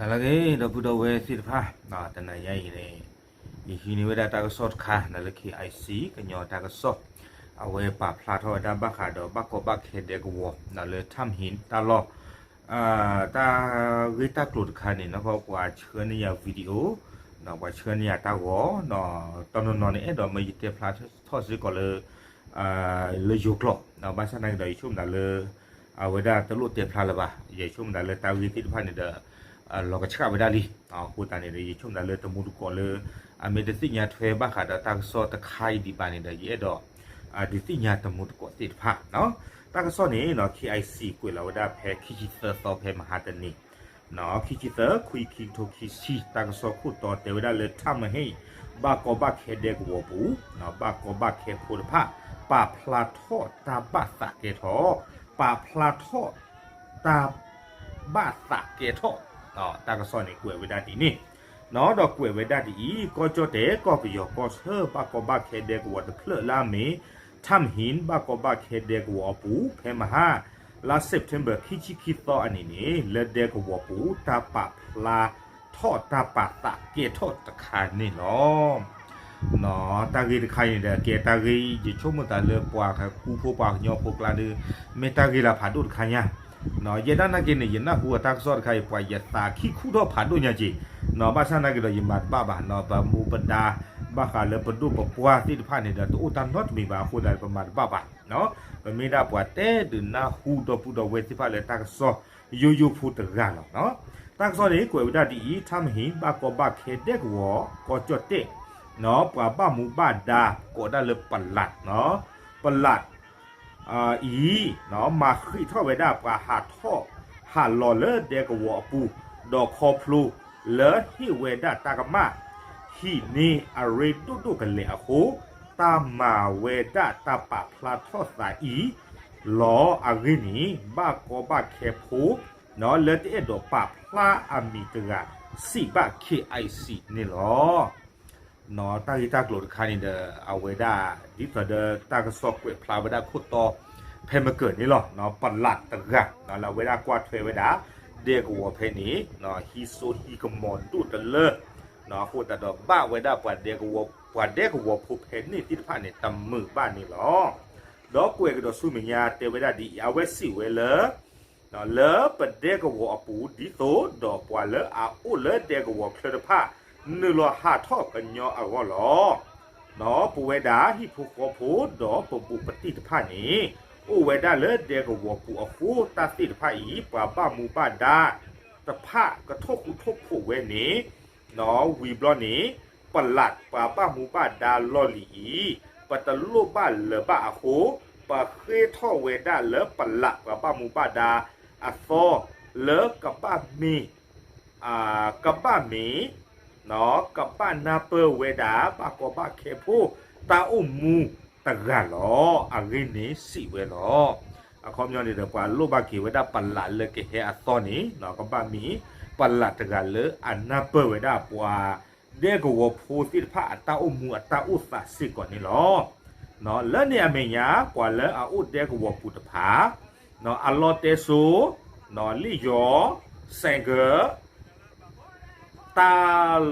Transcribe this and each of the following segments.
နလၢအဂ့ၤ ဒီပုၢ်ဒီဝဲၢ်သ့ၣ်တဖၣ်, တနၤညါအံၤန့ၣ် ယဟံးန့ၢ်ဝဲဒၣ်တၢ်ကစီၣ်တခါ နလၢ KIC ကညီတၢ်ကစီၣ်, အဝဲပာ်ဖျါထီၣ်ဝဲဒၣ်ဘၣ်ဃးဒီးဘၣ်ကီဘၣ်ခဲဒဲကဝီၤ နလၢ Tamhin တၢ်လီၢ် တၢ်ဂ့ၢ်တၢ်ကျိၤတခါန့ၣ် နီၢ်ကီၢ်ပှၤဆှၢန့ၢ်ယၤ video, ပှၤဆှၢန့ၢ်ယၤတၢ်ဂီၤ, တနီၤနီၤန့ၣ် အဲၣ်ဒိးမၢယတဲဖျါထီၣ်စ့ၢ်ကီးလၢ လၢယိၤကျိာ်, ဘၣ်ဆၣ်သနာ်က့ဒီး ယဆိကမိၣ်သးလၢ အဝဲဒၣ်တလိၣ်တဲဖျါလၢၤဘၣ်, ယဆိကမိၣ်သးလၢတၢ်ဂ့ၢ်သ့ၣ်တဖၣ်န့ၣ်ဒီး လီၤကဆှၣ်ဝဲဒၣ်လံ, အဃိသတးန့ၣ်ဒီး ယဆိကမိၣ်သးလၢတမူတကိးလၢ အမ့ၢ်တသ့ၣ်ညါထွဲဘၣ်ဃးဒီးတၢ်ကစီၣ်တခါအံၤဒံးဘၣ်န့ၣ်ဒီး ယအဲၣ်ဒိး ဒုးသ့ၣ်ညါတမူတကိးသ့ၣ်တဖၣ်, တၢ်ကစီၣ်န့ၣ် KIC ကွဲးလီၤဝဲဒၣ်ဖဲခံဆံသၢသီဖဲမဟါတနံၤ ခံဆံသၢ ခွံ ခံကထိခံဆံ တၢ်ကစီၣ်ခိၣ်တီတဲဝဲဒၣ်လၢ Tamhin ဘၣ်ကီဘၣ်ခဲဒဲကဝီၤပူၤ, ဘၣ်ကီဘၣ်ခဲဖိတဖၣ် ပာ်ဖျါထီၣ်တၢ်ဘၣ်သးကဲထီၣ်, ပာ်ဖျါထီၣ်တၢ်ဘၣ်သးကဲထီၣ်, တၢ်ကစီၣ်န့ၣ်ကွဲးဝဲဒၣ်ဒ်န့ၣ်, ဒီးကွဲးဝဲဒၣ်ဒ်အံၤ, ကီၢ်ကၠီၣ်တဲၣ် ကီၢ်ပယီၤကီၢ်ဆၢ ဘၣ်ကီဘၣ်ခဲဒဲကဝီၤတဖျၢၣ်လၢအမ့ၢ် Tamhin ဘၣ်ကီဘၣ်ခဲဒဲကဝီၤအပူၤ ဖဲမဟါ လါ September ခံဆံခံသီအနံၤန့ၣ် လၢဒဲကဝီၤပူၤ တၢ်ပာ်ဖျါထီၣ်တၢ်ပာ်သးကဲထီၣ်တခါန့ၣ်လီၤ. တၢ်ဂ့ၢ်တခါအံၤန့ၣ်ဒီး ကဲတၢ်ဂ့ၢ် ယဆိကမိၣ်သးလၢပှၤကူဖိပှၤကညီဖိကျါဒီး မ့ၢ်တၢ်ဂ့ၢ်လၢဖးဒိၣ်တခါညါ, ယဲဒၣ်နာ်က့န့ၣ် ယနၢ်ဟူအတၢ်ကစီၣ်တခါအံၤ ပှၤယသးခံခူၣ်ထီၣ်ဖးဒိၣ်ညါက့ၤ, ဘၣ်ဆၣ်သနာ်က့ဒီး ယမၤတဘၣ်ဘၣ်, ပမူပဒါ ဘၣ်ဃးလၢပဒိၣ်ပပှၢ်သ့ၣ်တဖၣ်န့ၣ်ဒီး တအိၣ်တၢ်နီတမံၤဘၣ်အဃိသတး ပမၤတဘၣ်ဘၣ်, ပမ့ၢ်ဒၣ်ပှၤတဲဒုးနၢ်ဟူဒီပုၢ်ဒီဝဲၢ်သ့ၣ်တဖၣ်လၢတၢ်ကစီၣ်ယိယိဖိတဂၤလီၤ. တၢ်ကစီၣ်န့ၣ်ကွဲးဝဲဒၣ်ဒ်အံၤ, Tamhin ဘၣ်ကီဘၣ်ခဲဒဲကဝီၤ ကီၢ်ကၠီၣ်တဲၣ်, ပှၤဘၣ်မူဘၣ်ဒါကိးဒၣ်လၢ ပလး, ပလး အံၤ မၤဃံးထီၣ်ဝဲဒၣ်ပှၤဟးထီၣ်ဟးလီၤလၢဒဲကဝီၤအပူၤ, ဒီးခီဖျိလၢဟ့ၣ်ဝဲဒၣ်တၢ်ကမၣ် ဟံးန့ၢ်အရ့ဒိၣ်ဒိၣ်ကလဲာ်အဃိ, တၢ်မၤဝဲဒၣ်တၢ်ပာ်ဖျါထီၣ်သးအံၤလီၤ. အဂ့ၢ်န့ၣ် ဘၣ်ကီဘၣ်ခဲဖိ လၢတအဲၣ်ဒိးပာ်ဖျါအမံၤတဂၤ စံးဘၣ် KIC န့ၣ်လီၤ. တၢ်ဂ့ၢ်တၢ်ကျိၤတခါန့ၣ်ဒီး အဝဲဒၣ် ဒ်သိးဒီးတၢ်ကစီၣ်ကွဲးဖျါဝဲဒၣ်ခိၣ်တီ ဖဲမကၢၢ်န့ၣ်လီၤ. ပလးတဂၤ လၢအဝဲဒၣ်ကွၢ်ထွဲဝဲဒၣ် ဒဲကဝီၤဖဲန့ၣ် ဟံးစိဟံးကမီၤဒိၣ်တလၢ အဃိသတးဒီးဘၣ်ဝဲဒၣ်ပှၤဒဲကဝီၤ ပှၤဒဲကဝီၤဖိဖဲန့ၣ်သ့ၣ်တဖၣ်န့ၣ် တမုာ်ဘၣ်န့ၣ်လီၤ. ဒီးကွဲးကဒီးဆူမဲာ်ညါတဲဝဲဒၣ်ဒ်အံၤ အဝဲစံးဝဲလၢ လၢပဒဲကဝီၤအပူၤ ဒ်သိးဒီးပှၤလၢအအိၣ်လၢဒဲကဝီၤချၢတဖၣ် နုာ်လီၤဟးထီၣ်ကညီအဂီၢ်လီၤ. ပဝဲဒၣ်ဟံၣ်ဖိဃီဖိ ဒီးပဘူးပတံၢ်တဖၣ်န့ၣ် အိၣ်ဝဲဒၣ်လၢဒဲကဝီၤပူၤအဃိ တၢ်သ့ၣ်တဖၣ်အံၤ ပှၤဘၣ်မူဘၣ်ဒါတဖၣ်ကထိၣ်ဃူထိၣ်ဖိးဝဲန့ၣ် ဝံၤဘျီန့ၣ် ပလးပှၤဘၣ်မူဘၣ်ဒါလီၢ်လံၤအံၤ ပတလိၣ်ဘၣ်လၢၤဘၣ်အဃိ ပဃ့ထီၣ်ဝဲဒၣ်လၢပလးပှၤဘၣ်မူဘၣ်ဒါအသီ လၢကဘၣ်မ့ၢ် ကဘၣ်မ့ၢ် ကဘၣ်နၢ်ပၢၢ်ဝဲဒၣ် ဘၣ်ကီဘၣ်ခဲဖိ တၢ်အိၣ်မူတဂၤလီၤ. အဂ့ၢ်န့ၣ်စံးဝဲလီၤ. အခီပညီန့ၣ်ဒီး ပှၤလိၣ်ဘၣ်က့ၤဝဲဒၣ်ပလးလၢကဟဲအသီန့ၣ် ကဘၣ်မ့ၢ် ပလးတဂၤလၢအနၢ်ပၢၢ်ဝဲဒၣ်ပှၤဒဲကဝီၤဖိသ့ၣ်တဖၣ်အတၢ်အိၣ်မူအတၢ်အိၣ်သးစ့ၢ်ကီးန့ၣ်လီၤ. လၢန့ၣ်အမဲာ်ညါ ပှၤလၢအအိၣ်ဒဲကဝီၤပူၤတဖၣ် အလီတဲစိ လ့ၣ်ယီၤ စဲးကၢး တၢ်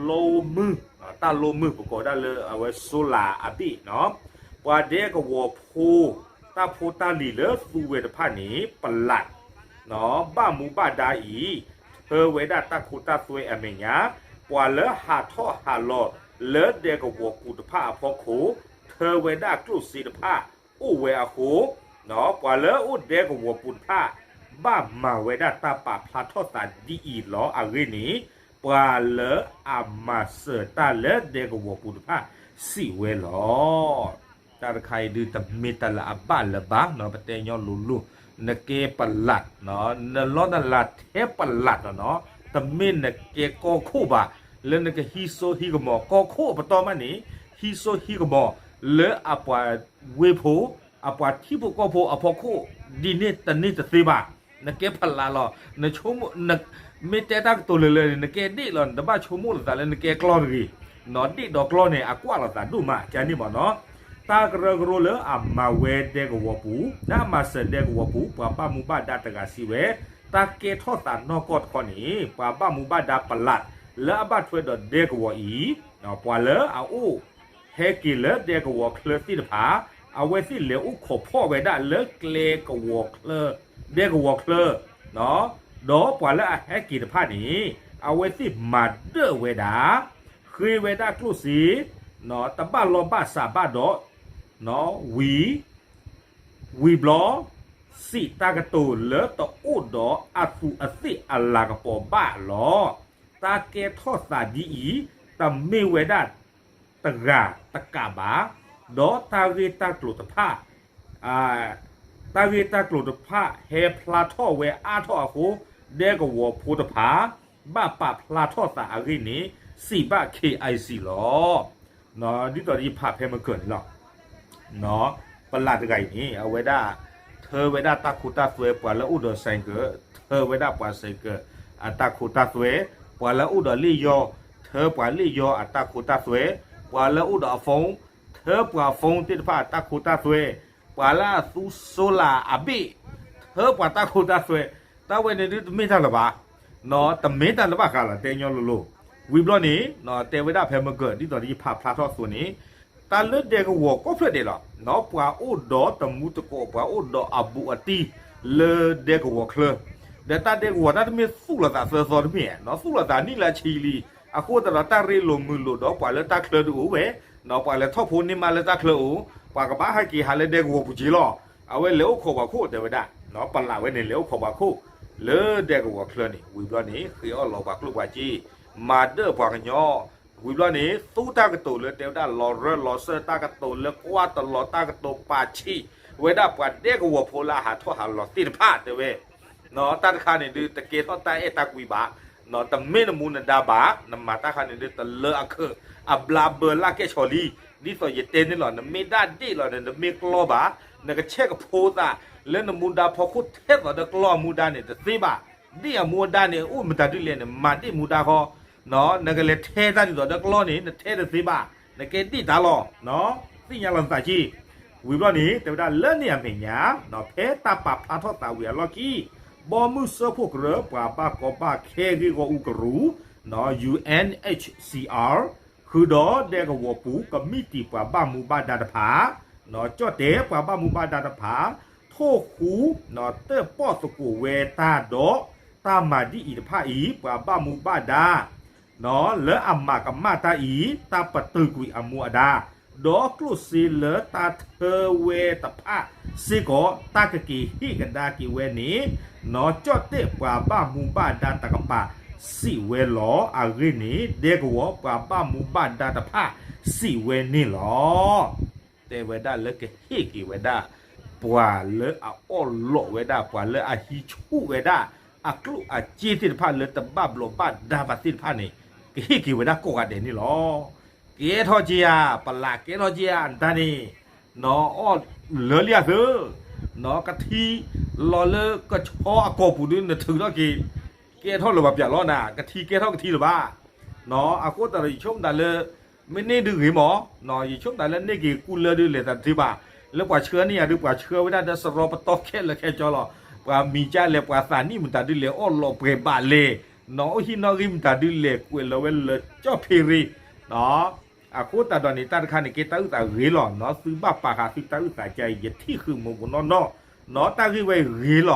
လိမုၢ် တၢ်လိမုၢ် ပကိးဒၣ်လၢအဝဲ solar အဘ့ၣ် ပှၤဒဲကဝီၤဖိ တၢ်ဖိတၢ်လံၤလၢသူဝဲတဖၣ်န့ၣ် ပလး ဘၣ်မူဘၣ်ဒါအံၤ ထၢဝဲဒၣ်တၢ်ခိတၢ်သွဲအမဲာ်ညါ ပှၤလၢဟးထီၣ်ဟးလီၤလၢဒဲကဝီၤပူၤတဖၣ်အဖီခိၣ် ထၢဝဲဒၣ်ကျိၣ်စ့တဖၣ် အိၣ်ဝဲအဃိ ပှၤလၢအအိၣ်ဒဲကဝီၤပူၤတဖၣ် ဘၣ်မၤဝဲဒၣ်တၢ်ပာ်ဖျါထီၣ်သးဒ်အံၤလီၤ. အဂ့ၢ်န့ၣ် ပှၤလၢအမၤစၢၤတၢ်လၢဒဲကဝီၤပူၤတဖၣ်စံးဝဲလီၤ. တၢ်တခါအံၤဒုးတမ့ၢ်တၢ်လၢအဘၣ်လၢၤဘၣ် ပတဲညီလိၤလိၤ နကဲပလး နလီနလးထဲပလးလီၤနီၤ တမ့ၢ်နကဲကီၢ်ခိၣ်ဘၣ် လၢနကဟံးစိဟံးကမီၤ ကီၢ်ခိၣ်အပတီၢ်မးန့ၣ် ဟံးစိဟံးကမီၤ လၢအပှၤဝ့ၢ်ဖိ အပှၤထံဖိကီၢ်ဖိအဖီခိၣ် ဒ်န့ၣ်တန့ၢ်တသ့ဘၣ်. နကဲပလးလီၤ နဆိကမိၣ် မ့ၢ်တဲတၢ်ကတိၤလၢာ်လၢာ်န့ၣ် နကဲဒ့ၣ်လီၤ နတဘၣ်ဆိကမိၣ်လိာ်သးလၢနကဲကျီတဂ့ၤ နီၤ ဒ့ၣ်ဒီးကျီန့ၣ် အကွၢ်လိာ်သးဒိၣ်မး ကန့ၣ်မးနီၤ တၢ်ကရၢကရိလၢအမၤဝဲဒဲကဝီၤပူၤ လၢအမၤစၢၤဒဲကဝီၤပူၤ ပှၤဘၣ်မူဘၣ်ဒါတဂၤစံးဝဲ, တၢ်ကဲထီၣ်သးနီၢ်ကီၢ်တခီန့ၣ် ပှၤဘၣ်မူဘၣ်ဒါပလး လၢအဘၣ်ထွဲဒီးဒဲကဝီၤအံၤ, ပှၤလၢအအိၣ်ဟဲက့ၤလၢဒဲကဝီၤချၢသ့ၣ်တဖၣ် အဝဲသ့ၣ်လဲၤအိၣ်ခိးဖီၣ်ဝဲဒၣ်လၢကျဲကဝီၤချၢ, ဒဲကဝီၤချၢ, ဒီးပှၤလၢအဟဲက့ၤတဖၣ်န့ၣ် အဝဲသ့ၣ်မၤဒၢၣ်ဝဲဒၣ်, ဃ့ဝဲဒၣ်ကျိၣ်စ့, တဘၣ်လီၢ်ဘၣ်စးဘၣ်ဒီး, ဝံၤ ဝံၤဘျီ စံးတၢ်ကတိၤလၢတအိၣ်ဒီးအသူးအသ့ၣ်အလၤကပီၤဘၣ်လီၤ. တၢ်ကဲထီၣ်သးဒ်အံၤ တမ့ၢ်ဝဲဒၣ်တဂၤတကးဘၣ်, ဒီးတၢ်ဂ့ၢ်တၢ်ကျိၤတဖၣ် တၢ်ဂ့ၢ်တၢ်ကျိၤတဖၣ်ဟဲဖျါထီၣ်ဝဲအါထီၣ်အဃိ ဒဲကဝီၤဖိတဖၣ် ဘၣ်ပာ်ဖျါထီၣ်သးအဂ့ၢ်န့ၣ် စံးဘၣ် K I C လီၤ. ဒ်သိးယဖးဖဲမကၢၢ်န့ၣ်လီၤ. ပလးတဂၤအံၤန့ၣ် အဝဲဒၣ် ထၢဝဲဒၣ်တၢ်ခိတၢ်သွဲ ပှၤလၢအိၣ်ဒီးစဲးကၢး ထၢဝဲဒၣ်ပှၤစဲးကၢးအတၢ်ခိတၢ်သွဲ, ပှၤလၢအိၣ်ဒီးလ့ၣ်ယီၤ ထၢပှၤလ့ၣ်ယီၤအတၢ်ခိတၢ်သွဲ, ပှၤလၢအိၣ်ဒီးအ phone ထၢပှၤအ phone သ့ၣ်တဖၣ်အတၢ်ခိတၢ်သွဲ, ပှၤလၢအသူ solar အဘ့ၣ် ထၢပှၤတၢ်ခိတၢ်သွဲ, တၢ်ဝဲန့ၣ်ဒုးတမ့ၢ်တၢ်လၢၤဘၣ်, တမ့ၢ်တၢ်လၢၤဘၣ်ဃးလီၤ တဲညီလိၤလိၤ, ဝံၤဘျီန့ၣ် တဲဝဲဒၣ်ဖဲမကၢၢ် ဒ်သိးယဖးဖျါထီၣ်အသိးန့ၣ် တၢ်လၢဒဲကဝီၤကိးဖျၢၣ်ဒဲးလီၤ, ပှၤအိၣ်ဒီးတမူတကိး ပှၤအိၣ်ဒီးအဘူးအတံၢ်လၢဒဲကဝီၤချၢ, ဒီးတၢ်ဒဲကဝီၤတၢ်တမ့ၢ်သူၣ်လီၤသးသၢသီတမ့ၢ်, သူၣ်လီၤသးနံၣ်လၢဆံလံ, အဃိသတးဒီးတၢ်ရ့လိာ်မုာ်လိာ်ဒီးပှၤလၢတၢ်ချၢဒုးအိၣ်ဝဲ, ပှၤလဲၤထီၣ်ဖိန့ၢ်မးလၢတၢ်ချၢအိၣ်, ပှၤကဘၣ်ဟဲက့ၤဟးလၢဒဲကဝီၤပူၤက့လီၤ, အဝဲလဲၤအိၣ်ခိးပှၤခိၣ်တဲဝဲဒၣ်, ပလးဝဲန့ၣ်လဲၤအိၣ်ခိးပှၤခိၣ် လၢဒဲကဝီၤချၢန့ၣ် ဝံၤဘျီန့ၣ် ဃ့အီၣ်လီၤပှၤကျိၣ်ပှၤစ့, မၤဒၢၣ်ပှၤကညီ, ဝံၤဘျီန့ၣ် သူတၢ်ကတိၤလၢတဲဝဲဒၣ်လီၤရၢလီၤစၢၢ်တၢ်ကတိၤလၢကွၢ်တလီၤတၢ်ကတိၤပာ်ဆံးဝဲဒၣ်ပှၤဒဲကဝီၤဖိလၢအဟးထီၣ်ဟးလီၤသ့ၣ်တဖၣ်တဲဝဲ, တၢ်တခါန့ၣ်ဒုး တကဲထီၣ်တၢ်အဲၣ်တၢ်ကွံဘၣ်, တမ့ၢ်နမူနဒါဘၣ်, နမၤတၢ်ခါန့ၣ်ဒုး တလၢအခၢး, အဘျါဘၢလၢ်ကဲၣ်ဆီလံ, ဒ်သိးယတဲန့ၣ်လီၤ နမ့ၢ်ဒၣ်ဒ့ၣ်လီၤန့ၣ် နမ့ၢ်ကျီဘၣ်, နကဆဲးကဖိသး လၢနမူဒါဖီခိၣ်ထဲသိးဒီးကျီအမူဒါန့ၣ် တသ့ဘၣ်, ဒ့ၣ်အမူအဒါန့ၣ် အိၣ်မတၤဒ်လဲၣ်န့ၣ် မၤဒ့ၣ်မူဒါဃီ, နကလဲၤထဲတၢ်ဒ်သိးဒီးကျီန့ၣ် နထဲတသ့ဘၣ်, နကဲဒ့ၣ်တၢ်လီၤ, သ့ၣ်ညါလီၤနသးက့, ဝံၤဘျီန့ၣ် တဲဝဲဒၣ်လၢန့ၣ်အမဲာ်ညါ, ဖဲတၢ်ပာ်ဖျါထီၣ်သးဝံၤအလီၢ်ခံ, ဘီမုၢ်စၢဖှိၣ်ကရၢ ပှၤဘၣ်ကီဘၣ်ခဲဂ့ၢ်ဂီၢ်အူကရူၢ်, U N H C R ဃုာ်ဒီးဒဲကဝီၤပူၤ ကမံးတံာ်ပှၤဘၣ်မူဘၣ်ဒါတဖၣ်, ကၠီၣ်တဲၣ်ပှၤဘၣ်မူဘၣ်ဒါတဖၣ်, ထိၣ်ဃူ, တၢၣ်ပီၣ်သကိးဝဲတၢ်ဒီး တၢ်မၤဒ်အံၤတဖၣ်အံၤ ပှၤဘၣ်မူဘၣ်ဒါ လၢအမၤကမၣ်တၢ်အံၤ တၢ်ပတုာ်ကွံာ်အမူအဒါ, ဒီးကျိၣ်စ့လၢတၢ်ထၢဝဲတဖၣ်စ့ၢ်ကီး တၢ်ကက့ၤဟ့ၣ်ကဒါက့ၤဝဲန့ၣ်, နီၢ်ကၠီၣ်တဲၣ်ပှၤဘၣ်မူဘၣ်ဒါတကပၤစံးဝဲလီၤ. အဂ့ၢ်န့ၣ် ဒဲကဝီၤပှၤဘၣ်မူဘၣ်ဒါတဖၣ်စံးဝဲန့ၣ်လီၤ. တဲဝဲဒၣ်လၢကဟ့ၣ်က့ၤဝဲဒၣ် ပှၤလၢအအီၣ်လိးဝဲဒၣ် ပှၤလၢအဟံးဆူၣ်ဝဲဒၣ် အကျိၣ်အစ့သ့ၣ်တဖၣ်လၢတဘၣ်ဘျီးဘၣ်ဒါဘၣ်သ့ၣ်တဖၣ်န့ၣ် ကဟ့ၣ်က့ၤဝဲဒၣ်ကိးဂၤဒဲးန့ၣ်လီၤ. ကဲထီၣ်က့ၤဧါ, ပလးကဲထီၣ်က့ၤဧါ, နတၢ်န့ၣ် နအီၣ်လၢလံအသၢ, နကထံလီၤလၢကဆီအကီၢ်ပူၤဒုး နထုးထီၣ်က့ၤ, ကဲထီၣ်လၢၤဘၣ်ပျၢ်လီၤနၤ, ကထံကဲထီၣ်ကထံလၢၤဘၣ်. အဃိသတးဒီး ယဆိကမိၣ်သးလၢ မ့ၢ်န့ၢ်ဒုးဂ့ၤမး, ယဆိကမိၣ်သးလၢန့ၢ်က့ၤကူလၢဒုးလဲၤသးတသ့ဘၣ်, လၢပှၤဆှၢန့ၢ်ယၤဒုး ပှၤဆှၢဝဲဒၣ်ဒီးစရီပတီၢ်ခဲလၢာ်ခဲဆ့လီၤ. ပှၤမံၤကၢ်လဲၣ် ပှၤသးနံၣ်မတၤဒုးလဲၣ် အီၣ်လီးပှဲၤဘၣ်လဲၣ်, နအိၣ်ဟံၣ်နီၣ်ဂံၢ်မတၤဒုးလဲၣ် ကွဲးလီၤဝဲလၢာ်ကၠီၣ်ဖ့ရ့ အဃိသတးဒီးန့ၣ် တၢ်တခါန့ၣ် ကဲတၢ်အုၣ်သးဂ့ၤလီၤ. သုဘၣ်ပာ်ဃာ်သုတၢ်အုၣ်သးကါအံၤ ယထံၣ်ဃုာ်မိၢ်ပူၤနီၢ်နီၢ်, တၢ်ဂ့ၢ်ဝဲဂ့ၤလီၤ.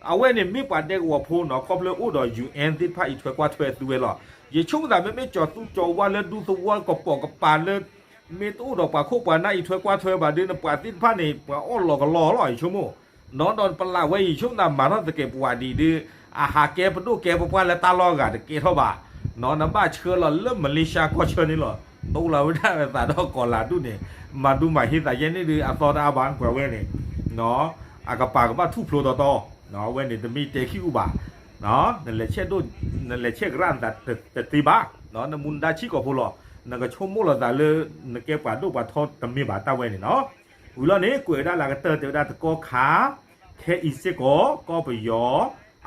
အဝဲန့ၣ်မ့ၢ်ပှၤဒဲကဝီၤဖိနီၤ ခီဖျိအိၣ်ဒီး UN သ့ၣ်တဖၣ်အံးထွဲကွၢ်ထွဲသုဝဲလီၤ. ယဆိကမိၣ်သးမ့မ့ၢ်ကၠီၤသူကၠီၤဝါလၢဒူသဝီကပိာ်ကပၤလၢ မ့ၢ်တအိၣ်ဒီးပှၤခိၣ်ပှၤနၢ်အံးထွဲကွၢ်ထွဲဘၣ်ဒီး နပှၤသ့ၣ်တဖၣ်န့ၣ် ပှၤအီၣ်လီၤကလီလီၤ ယဆိကမိၣ် နီၢ်ဒီးပလးဝဲအံၤ ယဆိကမိၣ်သးမၤထီၣ်သကဲးပဝးဒ်အံၤဒီး အဟးကဲပဒိၣ်ကဲပပှၢ်လၢတၢ်လီၢ်အဂၤတကဲထီၣ်ဘၣ်. နဘၣ်ဆှၢလီၤလၢမလ့ၡါကီၢ်ဆၢန့ၣ်လီၤ. တိလီၤဝဲဒၣ်သးဒီးကီၤလၤဒူၣ်န့ၣ် မၤဒူမၤဟ့သးယဲၢ်န့ၣ်ဒီး အသီတအါဘၣ်ကွၢ်ဝဲန့ၣ် အကပၤကဘၣ်ထူၣ်ဖျိတီတီ, အဝဲန့ၣ်တမ့ၢ်တဲခံအူဘၣ်. နလဲၤဆဲးဒိၣ် နလဲၤဆဲးကရၣ်နသးတသ့ဘၣ်. နမူနဒါဆံးကိာ်ဖိလီၤ. နကဆိကမိၣ်လီၤသးလၢ နကဲပှၤဒိၣ်ပှၤထီတမ့ၢ်ဘၣ်တၢ်ဝဲန့ၣ်နီၤ. ဝံၤလီၤန့ၣ် ကွဲးဝဲဒၣ်လၢအကတၢၢ်တဲဝဲဒၣ်တကီၢ်ခါ ခဲအံၤစ့ၢ်ကီး ကီၢ်ပယီၤ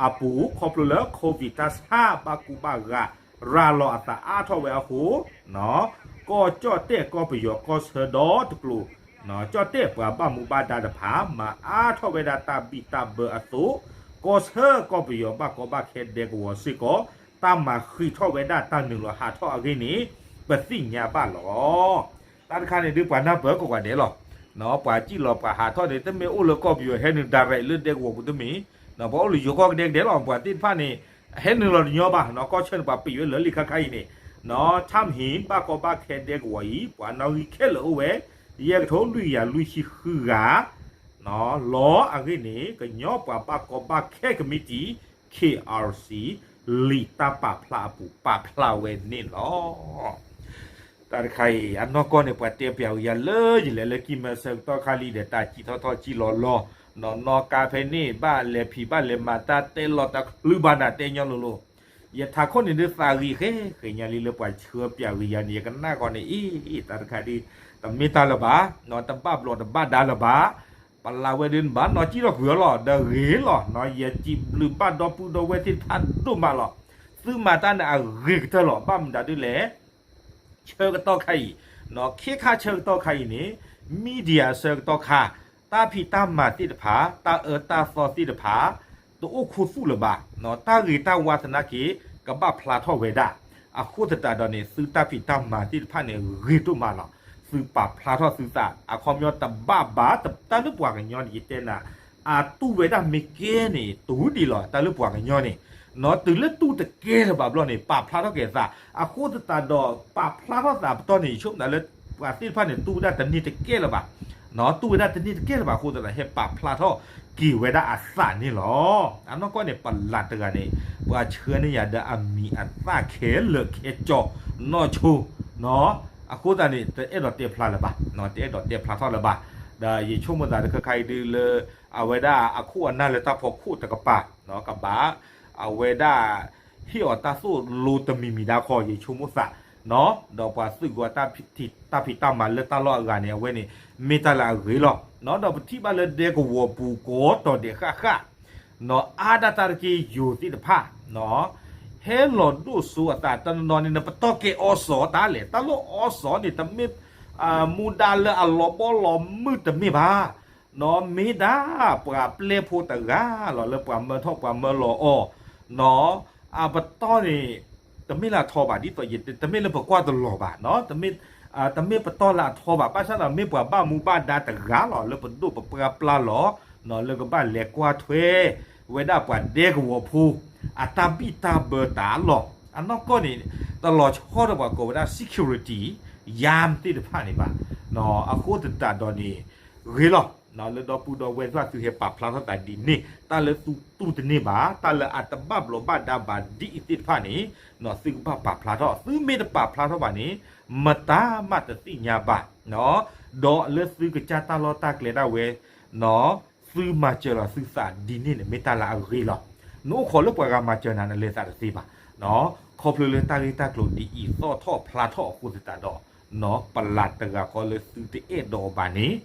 အပူၤ ခီဖျိလၢ COVID တၢ်ဆါဘၣ်ကူဘၣ်ဂာ် ရၤလီၤအသးအါထီၣ်ဝဲအဃိ ကီၢ်ကၠီၣ်တဲၣ်ကီၢ်ပယီၤကီၢ်ဆၢဒီတကျိၤ ကၠီၣ်တဲၣ်ပှၤဘၣ်မူဘၣ်ဒါတဖၣ် မၤအါထီၣ်ဝဲဒၣ်တၢ်ဘံၣ်တၢ်ဘၢအသိး ကီၢ်ဆၢကီၢ်ပယီၤဘၣ်ကီဘၣ်ခဲဒဲကဝီၤစ့ၢ်ကီး တၢ်မၤဃံးထီၣ်ဝဲဒၣ်တၢ်နုာ်လီၤဟးထီၣ်အဂ့ၢ်န့ၣ် ပသ့ၣ်ညါဘၣ်လီၤ. တၢ်တခါန့ၣ်ဒုး ပှၤနၢ်ပၢၢ်ကိးဂၤဒဲးလီၤ. ပှၤစံၣ်လီၤပှၤဟးထီၣ်န့ၣ် တမ့ၢ်အိၣ်လၢကီၢ်ပယီၤဟဲနုာ် direct လၢဒဲကဝီၤပူၤတမ့ၢ်, ပှၤအိၣ်လၢယိၤကီၢ်ကဒဲကဒဲလီၤ. ပှၤသ့ၣ်တဖၣ်န့ၣ် ဟဲနုာ်လီၤတညီဘၣ်, ကီၢ်ဆၢန့ၣ် ပှၤပ့ၤဝဲလၢလံာ်ခါခါအံၤန့ၣ်, ထၢမ်ဟံၣ် ဘၣ်ကီဘၣ်ခဲဒဲကဝီၤအံၤ ပှၤနီၣ်ဂံၢ်ခဲလၢာ်အိၣ်ဝဲ ယဲၢ်ကထိလွံၢ်ကယၤလွံၢ်ဆံဃုဂၤ လီၤ. အဂ့ၢ်န့ၣ် ကညီပှၤဘၣ်ကီဘၣ်ခဲကမံးတံာ် K R C လံာ်တၢ်ပာ်ဖျါအပူၤပာ်ဖျါဝဲန့ၣ်လီၤ. တၢ်တခါအံၤ အနီၢ်ကီၢ်န့ၣ် ပှၤတဲပျးဝံၤယၤလၢယလဲၤလၢကံၢ်မဲစၢကတီၢ်ခါလံဒီး တၢ်စံၣ်ထီၣ်ထီၣ်စံၣ်လီၤလီၤ, နီၢ်နီၢ်ကါဖဲန့ၣ် ဘၣ်လဲၤဖံးဘၣ်လဲၤမၤတၢ်တဲလီၤတချုးဘၣ်နၤတဲညီလိၤလိၤ, ယထးခိၣ်န့ၣ်ဒုးသးဂ့ၤဃဲဃဲညါလံလၢပှၤဆှၢပျးဝံၤယၤန့ၣ် ယကနၣ်ဃီန့ၣ် အ့ တၢ်တခါဒုး တမ့ၢ်တၢ်လၢၤဘၣ်, တဘၣ်ဘျီးတဘၣ်ဒါလၢၤဘၣ်, ပလးဝဲဒုးနဘၣ်နီၢ်စံၣ်ထီၣ်ကွံာ်အီၤလီၤ ဒီးဂ့ၤလီၤ, ယစံးဘျုးဘၣ်ဒီပုၢ်ဒီဝဲၢ်သ့ၣ်တဖၣ်ဒိၣ်မးလီၤ. သုမၤတၢ်န့ၣ်အဂ့ၤကတၢၢ်လီၤ. ဘၣ်မနုၤဒုးလဲၣ် ဆၢကတီၢ်ခါအံၤ, ခ့ခါဆၢကတီၢ်ခါအံၤန့ၣ် media ဆၢကတီၢ်ခါ, တၢ်ဖံးတၢ်မၤသ့ၣ်တဖၣ် တၢ်အၢတၢ်သီသ့ၣ်တဖၣ် တအိၣ်ခူသူၣ်လၢၤဘၣ်, တၢ်ဂ့ၤတၢ်ဝါသနာ်က့ ကဘၣ်ဖျါထီၣ်ဝဲဒၣ်, အဃိသတးဒီးန့ၣ် သုတၢ်ဖံးတၢ်မၤသ့ၣ်တဖၣ်န့ၣ် ဂ့ၤဒိၣ်မးလီၤ. သုပာ်ဖျါထီၣ်သုသး အခီပညီတဘၣ်ဘၣ် တၢ်လၢပှၤကညီန့ၣ် ယတဲနၤ အတူၢ်ဝဲဒၣ်မ့ၢ်ကဲန့ၣ် တူၢ်ဒံးလီၤ တၢ်လၢပှၤကညီန့ၣ်, နီၢ်တုၤလၢတူၢ်တကဲလၢၤဘၣ်ဘျီန့ၣ် ပာ်ဖျါထီၣ်က့ၤအသး, အဃိသတးဒီး ပာ်ဖျါထီၣ်သးပတီၢ်န့ၣ် ယဆိကမိၣ်လၢ ပှၤသ့ၣ်တဖၣ်န့ၣ် တူၢ်ဝဲဒၣ်တန့ၢ်တကဲလၢၤဘၣ်, တူၢ်ဝဲဒၣ်တန့ၢ်တကဲလၢၤဘၣ်အဃိသတးဒီး ဟဲပာ်ဖျါထီၣ်က့ၤဝဲဒၣ်အသးန့ၣ်လီၤ. အနီၢ်ကီၢ်န့ၣ် ပလးတဂၤန့ၣ် ပှၤဆှၢန့ၢ်ယၤဒီးအမံၤအသၣ်ခဲလၢာ်ခဲဆ့ နီၢ်ဆိ, အဃိသတးန့ၣ် တအဲၣ်ဒိးတဲဖျါလၢၤဘၣ်, တအဲၣ်ဒိးတဲဖျါထီၣ်လၢၤဘၣ်, ဒီးယဆိကမိၣ်သးတခါခါအံၤဒုးလၢ အဝဲဒၣ်အခိၣ်အနၢ်လၢတၢ်ဖီခိၣ်တကပၤ, ကဘၣ် အဝဲဒၣ် ဟ့ၣ်အီၤတၢ်သိၣ်လိတမံၤမံၤဒၣ်ခီ ယဆိကမိၣ်သး, ဒီးပှၤသုးဂီၤ တၢ်ဖံးတၢ်မၤလၢတၢ်လီၢ်အဂၤန့ၣ် အဝဲန့ၣ် မ့ၢ်တၢ်လၢအဂ့ၤလီၤ. ဒီးပထံၣ်ဘၣ်လၢဒဲကဝီၤပူၤကိးတီၤဒဲးဃၣ်ဃၣ်, အါဒၣ်တၢ်တက့ၢ်ယိၤသ့ၣ်တဖၣ် ဟဲလီၤဒိၣ်စိအသးတနီၤနီၤန့ၣ် နပတီၢ်ကဲအီစီၤတၢ်လဲၣ်, တၢ်လၢအီစီၤန့ၣ် တမ့ၢ် မူဒါလၢအလီၤဘီလီၤမုၢ်တမ့ၢ်ဘၣ်, မ့ၢ်ဒၣ်ပှၤပျဲဖိတဂၤလီၤလၢပှၤမၢထီၣ်ပှၤမၢလီၤအီၤ, အပတီၢ်န့ၣ် တမ့ၢ်လၢအထီဘၣ် ဒ်သိးယတဲ တမ့ၢ်လၢပကွၢ်တလီၤဘၣ်, တမ့ၢ်ပတီၢ်လၢအထီဘၣ် ဘၣ်ဆၣ်ဒီး မ့ၢ်ပှၤဘၣ်မူဘၣ်ဒါတဂၤလီၤ လၢပဒိၣ်ပပှၢ်ပျၢ်လီၤ, လၢကဘၣ်လဲၤကွၢ်ထွဲ ဝဲဒၣ်ပှၤဒဲကဝီၤဖိ အတၢ်ဘံၣ်တၢ်ဘၢတၢ်လီၢ်, အနီၢ်ကီၢ်န့ၣ် တလီၤဆီဒီးပှၤကိးဝဲဒၣ် security ယါမသ့ၣ်တဖၣ်န့ၣ်ဘၣ်, အဃိသတးဒီးန့ၣ် ဂ့ၤလီၤ, လၢဒီပုၢ်ဒီဝဲၢ်သ့ၣ်တဖၣ်သုဟဲပာ်ဖျါထီၣ်သးဒ်န့ၣ် တၢ်လၢသုတူၢ်တန့ၢ်ဘၣ် တၢ်လၢအတဘၣ်ဘျီးဘၣ်ဒါဘၣ်ဒ်အံၤသ့ၣ်တဖၣ်န့ၣ် သုကဘၣ်ပာ်ဖျါထီၣ် သုမ့ၢ်တပာ်ဖျါထီၣ်ဘၣ်န့ၣ် မတၤမးတသ့ၣ်ညါဘၣ်, ဒီးလၢသုကစၢ်တၢ်လီၢ်တၢ်ကျဲဒၣ်ဝဲ သုမၤစၢၤလီၤသုသးဒ်န့ၣ်န့ၣ် မ့ၢ်တၢ်လၢအဂ့ၤလီၤ. နအိၣ်ခိးလၢပှၤဂၤမၤစၢၤနၤ နလဲၤသးတသ့ဘၣ်, ခီဖျိလၢတၢ်ဂ့ၢ်တၢ်ကျိၤဒ်အံၤသီၣ်ထီၣ်ဖျါထီၣ်အဃိသတးဒီး ပလးတဂၤဃီလၢသုတအဲၣ်ဒိးဘၣ်န့ၣ်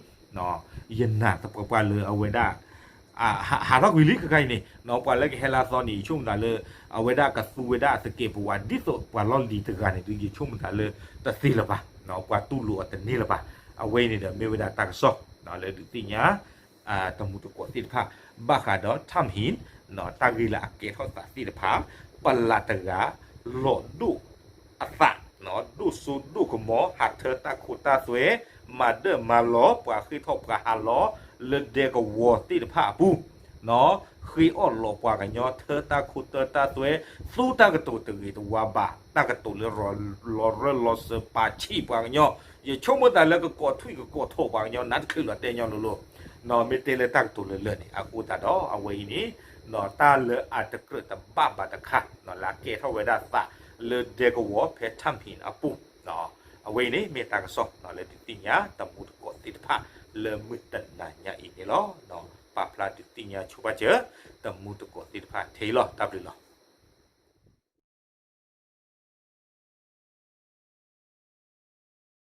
ယနာ်သပှၢ်ပှၢ်လၢအဝဲဒၣ် ဟးထီၣ်ကွံာ်လံခဲခါအံၤန့ၣ် ပှၤလၢကဟဲလၢအသီန့ၣ် ယဆိကမိၣ်သးလၢ အဝဲဒၣ်ကသူဝဲဒၣ်အသကဲးပဝး ဒ်သိးပှၤလီၢ်လံၤတဂၤန့ၣ်ဒုး ယဆိကမိၣ်သးလၢတသ့လၢၤဘၣ်, ပှၤတူၢ်လိာ်အီၤတန့ၢ်လၢၤဘၣ်. အဝဲအံၤန့ၣ်ဒီးမ့ၢ်ဝဲဒၣ်တၢ်ကစီၣ် လၢဒုးသ့ၣ်ညါ တမူတကိးသ့ၣ်တဖၣ် ဘၣ်ဃးဒီး ထၢမ်ဟံၣ် တၢ်ဂ့ၢ်လၢအကဲထီၣ်သးသ့ၣ်တဖၣ် ပလးတဂၤ လီၤဒိၣ်အသး ဒိၣ်စိဒိၣ်ကမီၤ ဟးထၢတၢ်ခိတၢ်သွဲ မၤဒၢၣ်မၤလီၤ ပှၤဃ့ၢ်ထီၣ်ပှၤဟးလီၤ လၢဒဲကဝီၤသ့ၣ်တဖၣ်အပူၤ ဃ့အီၣ်လီၤပှၤကညီ ထၢတၢ်ခိတၢ်သွဲ သူတၢ်ကတိၤတဂ့ၤတဝါဘၣ် တၢ်ကတိၤလၢလီၤရၢလီၤစၢၤပာ်ဆံးပှၤကညီ ယဆိကမိၣ်သးလၢကကိးထွံၣ်ကကိးထိးပှၤကညီ နးတချုးလီၤတဲညီလိၤလိၤ မ့ၢ်တဲလၢတၢ်ကတိၤလၢလၢာ်န့ၣ် အဃိသတးဒီး အဝဲအံၤန့ၣ် တၢ်လၢအတကြၢးတဘၣ်ဘၣ်တခါ လၢအကဲထီၣ်ဝဲဒၣ်သးလၢဒဲကဝီၤဖဲထၢမ်ဟံၣ်အပူၤ အဝဲအံၤန့ၣ်မ့ၢ်တၢ်ကစီၣ် လၢဒုးသ့ၣ်ညါတမူတကိးသ့ၣ်တဖၣ် လၢမုၢ်တနၤညါအံၤန့ၣ်လီၤ. ပာ်ဖျါဒုးသ့ၣ်ညါဆိဘၣ်စၢၤ တမူတကိးသ့ၣ်တဖၣ်ထဲအံၤလီၤ. တၢ်ဘျုးလီၤ.